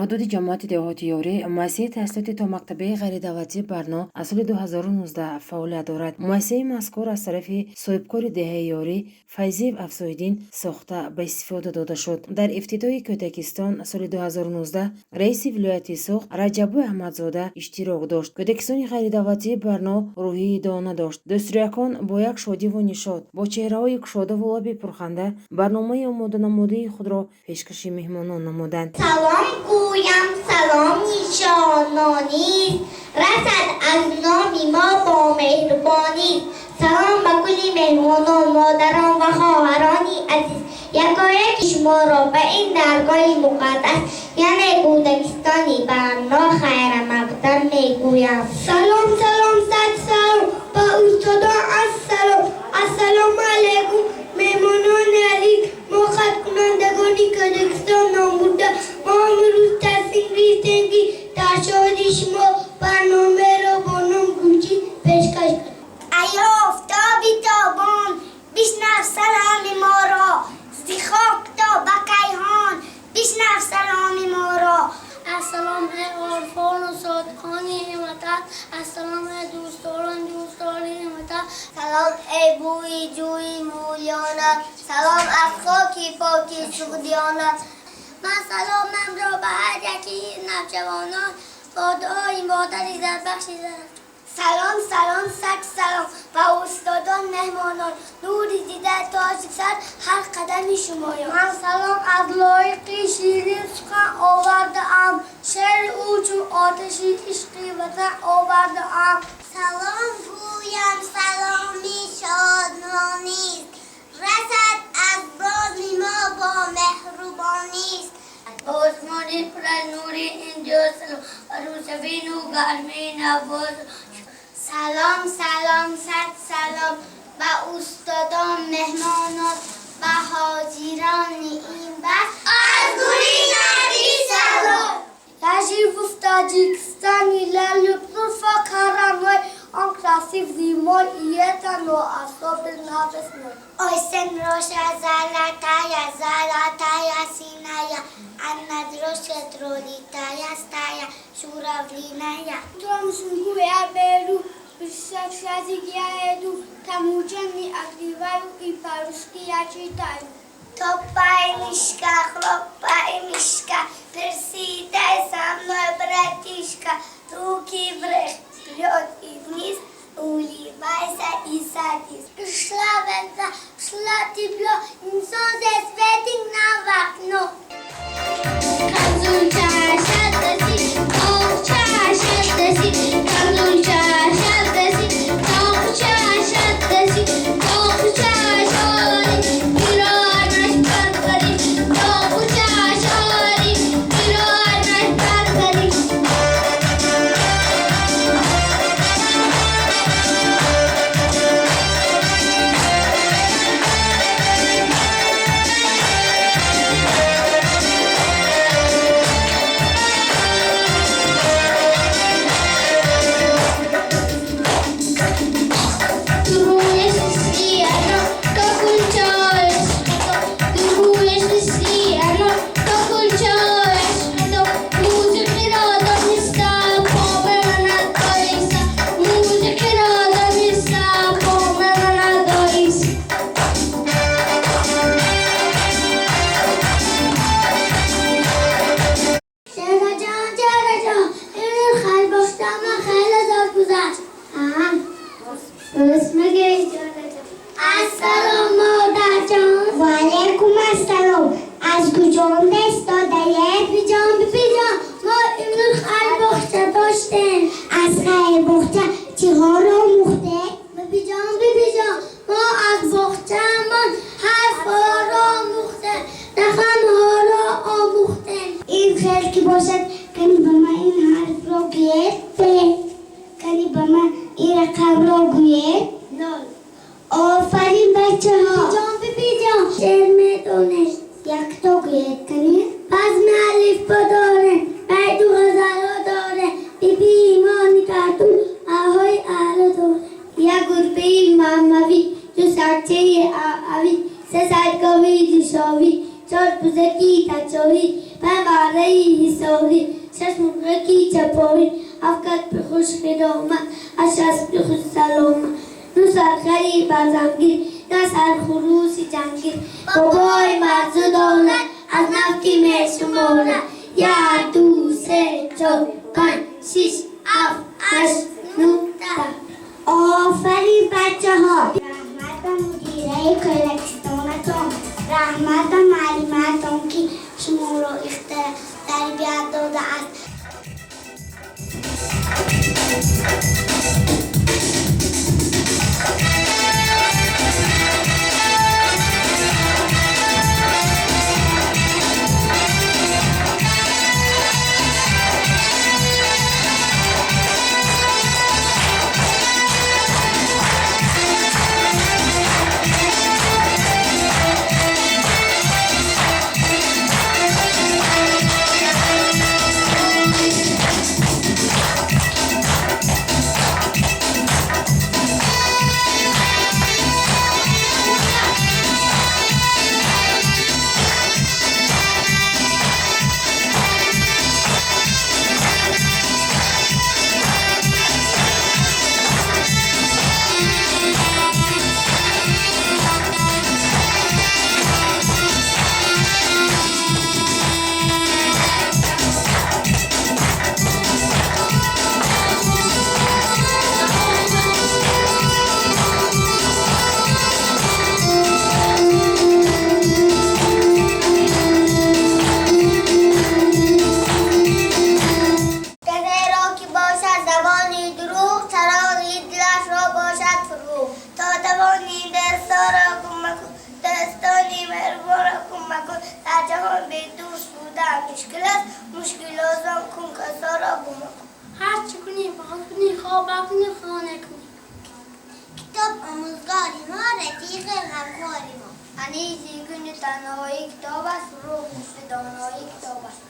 Ҳудуди ҷамоати деҳоти Ёрӣ муассисаи таҳсилоти томактабии ғайридавлатии Барно аз соли 2019 фаъолият дорад. Муассисаи мазкур аз тарафи соҳибкори деҳаи Ёрӣ Файзиев Афзоиддин сохта, ба истифода дода шуд. Дар ифтитоҳи кӯдакистон соли 2019 раиси вилояти Суғд Раҷаббой Аҳмадзода иштирок дошт. Кӯдакистони ғайридавлатии Барно рӯҳии дона дошт. Дӯстрӯякон бо як шодиву нишот, бо чеҳраҳои кушодаву лаби пурханда барномаи омоданамудаи худро пешкаши меҳмонон намуданд. Салом гӯям, саломи ҷононист, расад аз номи мо бо меҳрубонист. Салом ба кулли меҳмонон, модарон ва хоҳарони азиз. Якояки шуморо ба ин даргоҳи муқаддас, яъне кӯдакистони Барно, хайрамақдам мегӯям. Салом, салом, сад салом ба устодон, ассалом. Ассалому алайкум, меҳмонони азиз, мо хатмкунандагони кӯдакистон номбурда. Мо имрӯз тасмим гирифтем, ки дар шоҳиди шумо барномаро бо ном Гулчин пешкаш кунем. Ай офтоби тобон, бишнав саломи моро, зи хок то ба кайҳон, бишнав саломи моро. Ассалом, эй орифону содиқони ин ватан, ассалом, эй дӯстдорон, дӯстдори ин ватан. Салом, эй бӯи ҷӯи Мӯлиёна, салом аз хоки поки Суғдиёна. Ман саломамро ба ҳар яки навҷавонон бо дуои модари зарбахши зарам. Салом, салом, сад салом ба устодон, меҳмонон, нури дида, тоҷи сар ҳар қадами шумоён. Ман салом аз лоиқи ширин сухан овардаам, шеъри ӯ чун оташи ишқи ватан овардаам. Салом гӯям, саломи шодмонист, расад аз боми мо бо меҳрубонист. Осмони пур аз нури инҷо салом, ва рӯшавину гармии навоз. Салом, салом, сад салом ба устодон, меҳмонон, ба ҳозирони ин баҳс аз гули наби салом. Я живу в Таджикистане, я люблю свой родной. Он красив зимой и это, но особенно весной. Осень роща золотая, золотая синяя, а над рощей пролетая стая журавлиная. Утром сумку я беру, в садик я иду, там ученый открываю и по-русски я читаю. Топай, мишка, хлопай, мишка, приседай со мной, братишка, руки вверх, вперед и вниз, улыбайся и садись. Пришла весна, шла тепло, солнце светит нам в окно. Казулча шаддаси, тоғча шаддаси, казулча шаддаси, тоғча шаддаси, тоғча шори, пиронаш парвари, тоғча шори, пиронаш парвари. Чаро ҷон, чаро ҷон, ин хайр ман хеле зод гузашт. Дуруст мегӯӣ, ҷон. Ассалом, модарҷон. Ва алайкум ассалом. Аз куҷо истодаед? Биҷон, бибиҷон, мо имрӯз хайр доштем. Аз хайрбоғча чиҳоро омӯхтед? Бибиҷон, бибиҷон, мо аз боғчаамон ҳарфҳоро омӯхтем, рақамҳоро омӯхтем. Ин хел ки бошад, кани ба ман ин ҳарфро гӯед? Б. Кани ба ман ин рақамро гӯед? Нол. Офарин, бачаҳо. Биҷон, бибиҷон, шеър медонед? Якто гӯед, кани. Базми алифбо дорем, байду ғазалҳо дорем, бибии мо никатун аҳои аъло дорем. Як гурбаи мамавӣ, ду сагчаи авӣ, се садгови душовӣ, чор бузаки тачовӣ, Панҷ барраи ҳисорӣ, шаш мурғаки чапорӣ, ҳафт касби хуш хиромат, ҳашт асби хуш саломат, ну сархари базамгир, на сархуруси ҷангир. Бобои марзу дорад, аз нав ки мешуморад. Як, ду, се, чор, панҷ, шиш, ҳафт, ҳашт, нӯҳ, даҳ. Офарин, бачаҳо! Раҳмат ба мудираи кӯдакистонатон, раҳмат ба муаллиматон, ки шуморо ихтира тарбият додааст. Касеро ки бошад забони дурӯғ, чароғи дилашро бошад фурӯғ. То тавонӣ дастонро кӯмак кун, дастони меҳрубонро кӯмак кун. Дар ҷаҳон бедӯст будан мушкил аст, мушкил осон кун, касоро гум кун. Ҳар чӣ кунӣ, боз кунӣ, хоб кунӣ, хона кунӣ. Китоб омӯзгори мо, рафиқи ғамхори мо. Аниси куни танҳоӣ китоб аст, фурӯғ мисли доноӣ китоб аст.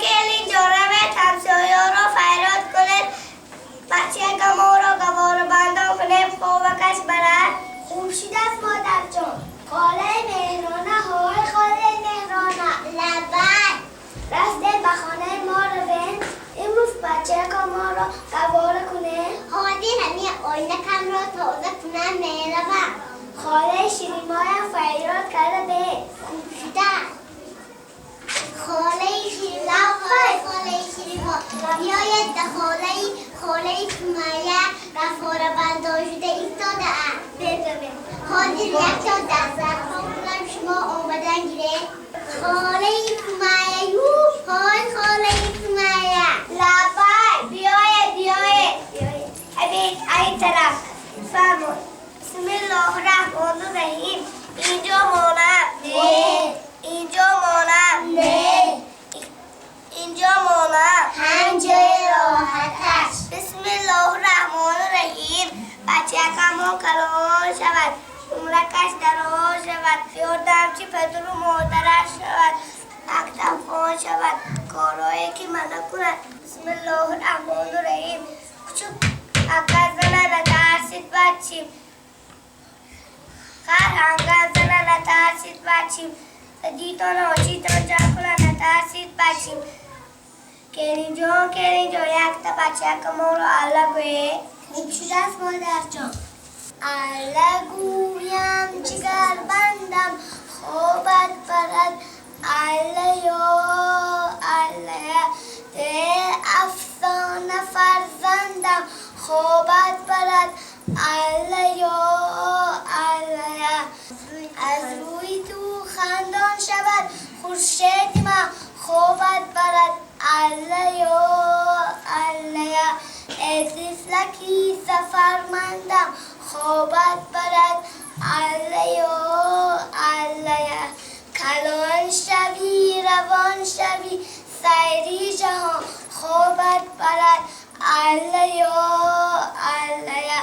Келин ҷоравед, ҳамсоёро файрод кунед, бачагаморо гаворабандон кунем, хобакаш барад. Хуб шудааст, модарҷон. Холаи меҳрона, ҳой холаи меҳрона. Лаббай. Рафтем ба хонаи мо равем, имрӯз бачагаморо гавора кунем. Ҳозир ҳамин оинакамро тоза кунам, меравам. Холаи ширимоям файрод карда бе. Хуб шудааст. Холаи ширимо, ҳой холаи ширимо, биёед ба холаи Сумайя гафорабандон шуда истодаанд. Беравем. Ҳозир якто дастархон кунам, шумо омадан гиред. Холаи Сумайя, ю, ҳой холаи Сумайя. Лаббай, биёед, биёед, биёед. Абед, ай тараф. Фармоед. Бисмиллоҳи раҳмони раҳим. Инҷо монам? Не. Инҷо монам? Не. Инҷо монам? Ҳамҷои роҳаташ. Бисмиллоҳи раҳмони раҳим. Бачакамон калон шавад, умракаш дароз шавад, ёрдамчи падару модараш шавад, мактабхон шавад, корҳое ки мана кунад. Бисмиллоҳи раҳмони раҳим. Кучук акка зана натарсид бачим, хар ҳангам зана натарсид бачим, дитон очитон ҷанг кунад натарсид бачим. Келинҷон, келинҷон, якта бачакамонро алла гӯе. Хуб шудааст, модарҷон. Алла гӯям, ҷигарбандам хобат барад, аллаё аллая. Афсона фарзандам хобат барад, аллаё аллая. Аз рӯи ту хандон шавад хуршеди ман, хобат барад, аллаё аллая. Тифлаки зафармандам хобат барад, аллаё аллая. Калон шавӣ, равон шавӣ сайри ҷаҳон, хобат барад, аллаё аллая.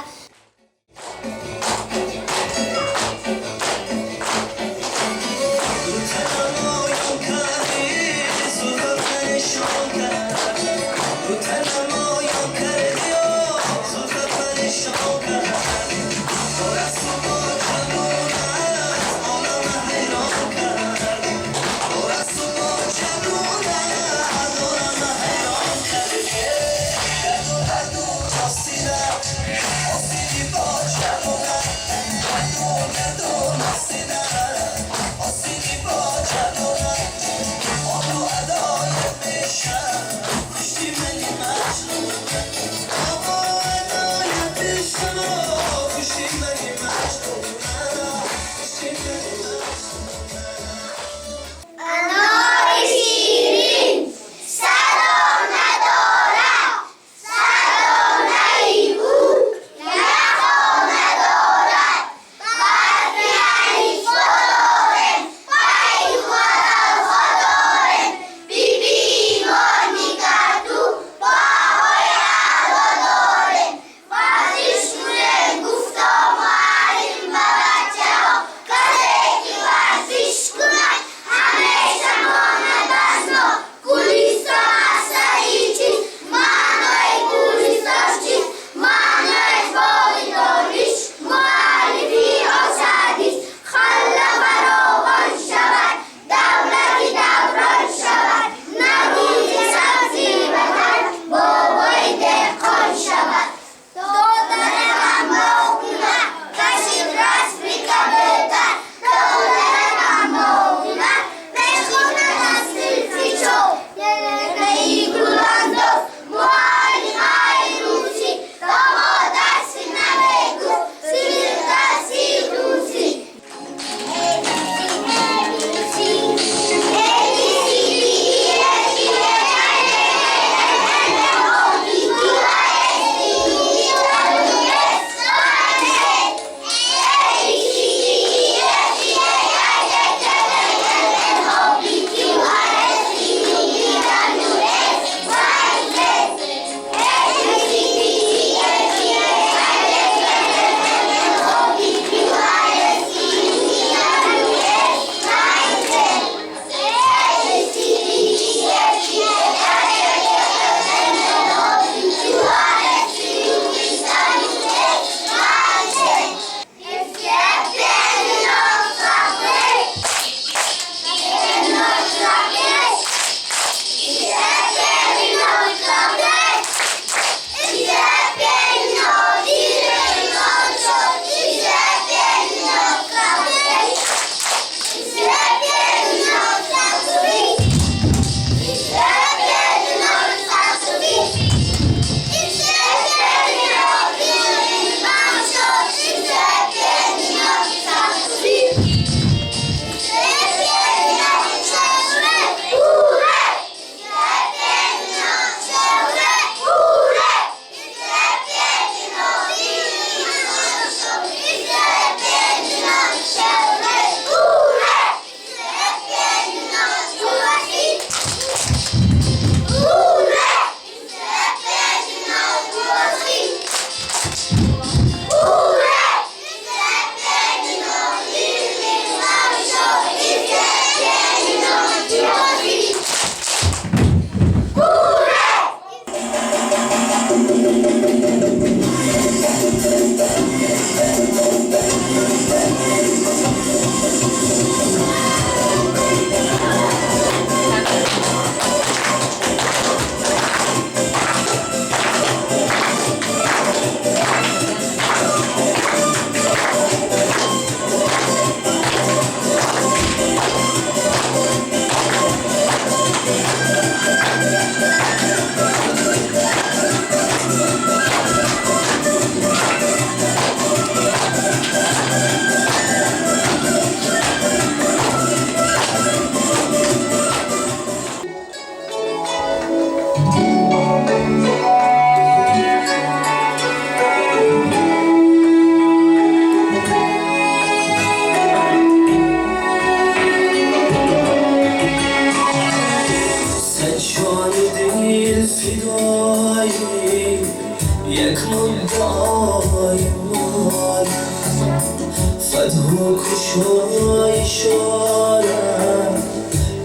кушоиш орад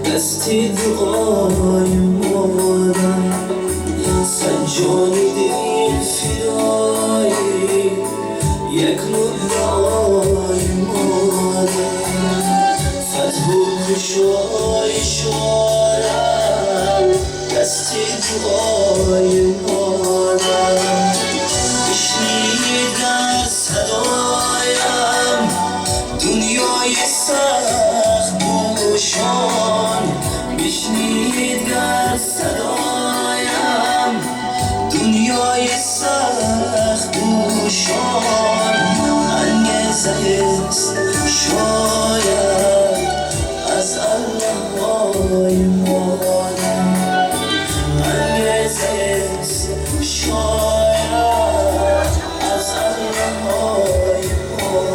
дасти дуои модар саҷони дил фидои як муддаои модар фатҳу кушоиш орад дасти дуои модар бишнид дар садоям дунёи сахт гӯшон бишнид дар садоям дунёи сахт гӯшон ангезаест шояд аз аллоҳои модар ангезаест шояд аз аллоҳои модар.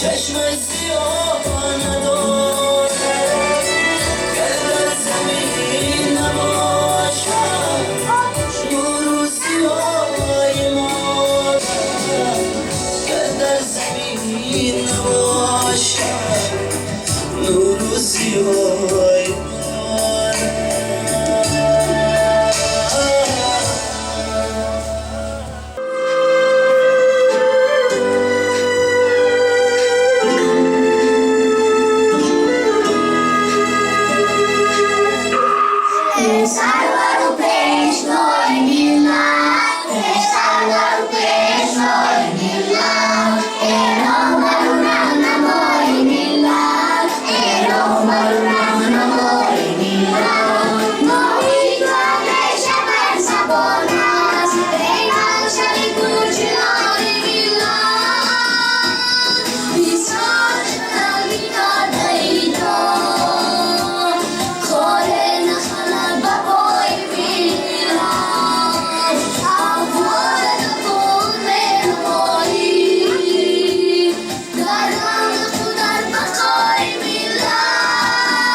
چشم سیاه ندارد گر در زمین نباشد نور و ضیای مادر گر در زمین نباشد نور و ضیای مادر. Сарвару пешвои миллат, сарвару пешвои миллат, роҳбару раҳнамои миллат, роҳбару раҳнамои миллат. Моҳи ту ҳамеша бар забон аст, эй гулшани пурҷилои миллат. Бисёр қалби кардаи ту, хоре нахалад ба пои миллат. Аввал қул менамоӣ, дар рамқу дар бақои миллат.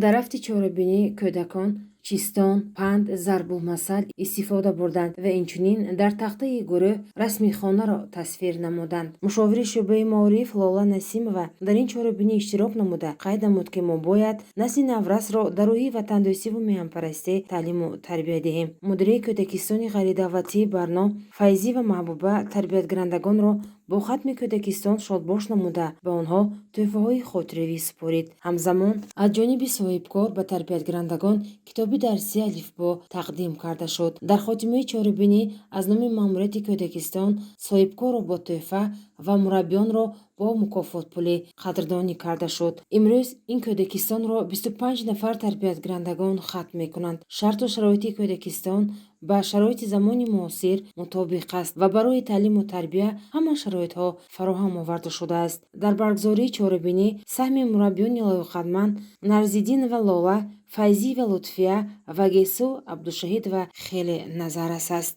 Дар рафти чорабинӣ кӯдакон чистон, панд, зарбулмасал истифода бурданд ва инчунин дар тахтаи гурӯҳ расми хонаро тасвир намуданд. Мушовири шӯъбаи маориф Лола Насимова дар ин чорабинӣ иштирок намуда, қайд намуд, ки мо бояд насли наврасро дар рӯҳи ватандӯстиву меҳанпарастӣ таълиму тарбия диҳем. Мудири кӯдакистони ғайридавлатии Барно Файзиева Маҳбуба тарбиятгирандагонро бо хатми кӯдакистон шодбош намуда, ба онҳо тӯҳфаҳои хотиравӣ супорид. Ҳамзамон аз ҷониби соҳибкор ба тарбиятгирандагон китоби дарсии алифбо тақдим карда шуд. Дар хотимаи чорабинӣ аз номи маъмурияти кӯдакистон соҳибкорро бо тӯҳфа ва мураббиёнро бо мукофотпулӣ қадрдонӣ карда шуд. Имрӯз ин кӯдакистонро 25 нафар тарбиятгирандагон хатм мекунанд. Шарту шароити кӯдакистон ба шароити замони муосир мутобиқ аст ва барои таълиму тарбия ҳама шароитҳо фароҳам оварда шудааст. Дар баргузории чорабинӣ саҳми мураббиёни лоиқатманд Нарзиддинова Лола, Файзиева Лутфия ва Гесу Абдушаҳидова хеле назаррас аст.